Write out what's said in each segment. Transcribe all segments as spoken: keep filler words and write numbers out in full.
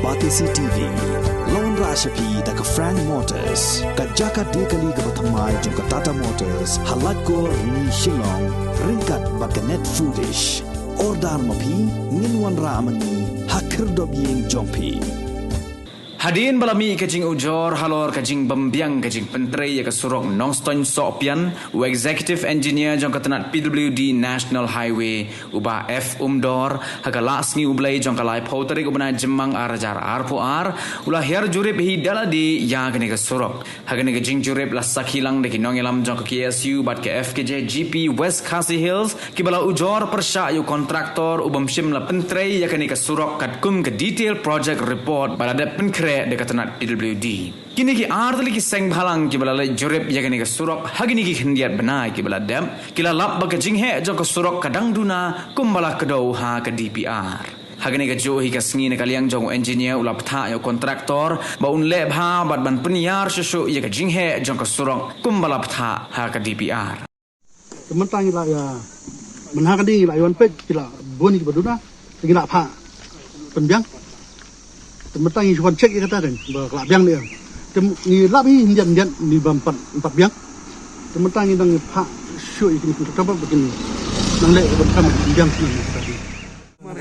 Batesi T V. Lawan rashapi da ka Frank Motors, ka jaka dekali kaba thymmai jong ka Tata Motors, ha Laitkor, Ni Shillong, ryngkat bad ka Net Foodish. Order ma phi, ngin wanrah ma ngi ha khyrdop ïing jong phi. Hadien ba la mih ka jingujor halor ka jingbymbiang ka jingpyntrei ïa ka surok Nongstoiñ Sohpian, u Executive Engineer jong ka tnat P W D National Highway, u Bah F Umdor, ha ka Laisngi U Blei jong ka laiphew tarik u bnai Jymmang ar hajar arphew ar, u la hiar jurip hi da lade ïa kane ka surok. Ha kane ka jingjurip la sakhi lang da ki nongïalam jong ka K S U bad ka F K J G P West Khasi Hills, kiba la ujor pyrshah ïa u kontraktor u bym shym la pyntrei ïa kane ka surok katkum ka detail project report ba la dep pynkhreh da ka tnat P W D. Kine ki ar tylli ki seng bhalang kiba la leit jurip ïa kane ka surok ha kine ki khyndiat bnai kiba la dep, ki la lap ba ka jingheh jong ka surok ka dang duna kumba la kdew ha ka D P R. Ha kane kajuh hi ka sngi na ka liang jong u engineer u la bthah ïa u kontraktor ba un leh bha bad ban pynïar shuh shuh ïa ka jingheh jong ka surok kumba la bthah ha ka D P R. Te mynta ngi la ïa, mynha ka ding ngi la ïa wan peit ki la bun kiba duna, te ngi la phah pynbiang. Te mynta ngi shu wan check ïa kata kan ba ka la biang ne em. Te ngi lap hi hyndiat hyndiat ni bym pat, pat biang. Te mynta ngi dang phah shuh ïa kine ki kaba ba kin nang leh ban kam pynbiang shuh ïa kata.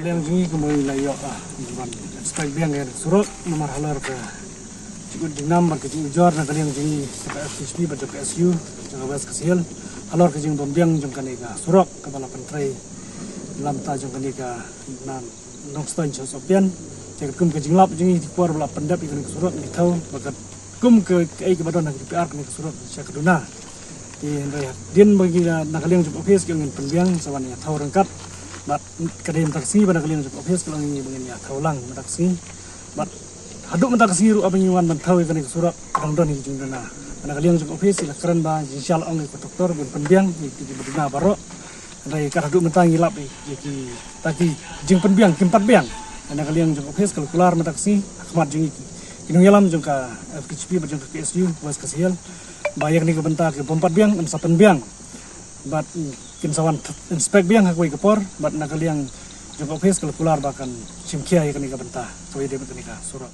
Liang jong ngi kumba ngi la ïoh, ah, ban inspect biang ïa ka surok namar halor ka jingud jingnam bad ka jingujor na ka liang jong ngi ka F K J G P bad ka S U jong ka West Khasi Hills halor ka jingbymbiang jong kane ka surok kaba la pyntrei lamta jong kane ka na Nongstoiñ sha Sohpian. Te katkum ka jinglap jong ngi, te por ba la pyndep ïa kane ka surok ngi thaw ba katkum ka, kaei kaba don ha ka D P R kane ka surok sha ka duna. Te hynrei hadien ba ngi na, na ka liang jong office ki ong ngin pynbiang, sa wan ïa thaw ryngkat. Bad ka dei mynta ka sngi ba na ka liang jong office ki ong ngi ba ngin ïa thaw lang mynta ka sngi. Bad haduh mynta ka sngi ruh haba ngi wan ban thaw ïa kane ka surok ka dang don hi ka jingduna. Ba na ka liang jong office ki la kren ba jingshisha la ong ïa ka doktor ban pynbiang ïa ki ba duna baroh. Hynrei kat haduh mynta ngi lap ïa ki, ta ki jingpynbiang kim pat biang. Na ka liang jong office ka la kular mynta ka sngi ha khmat jong ngi ki nongïalam jong ka F K J G P bad jong ka K S U West Khasi Hills ba ïa kane ka bynta ki bym pat biang yn sa pynbiang. Bad kin sa wan inspect biang ha kawei ka por bad na ka liang jong ka office ka la kular ba kan shim khia ïa kane ka bynta kawei de bad kane ka surok.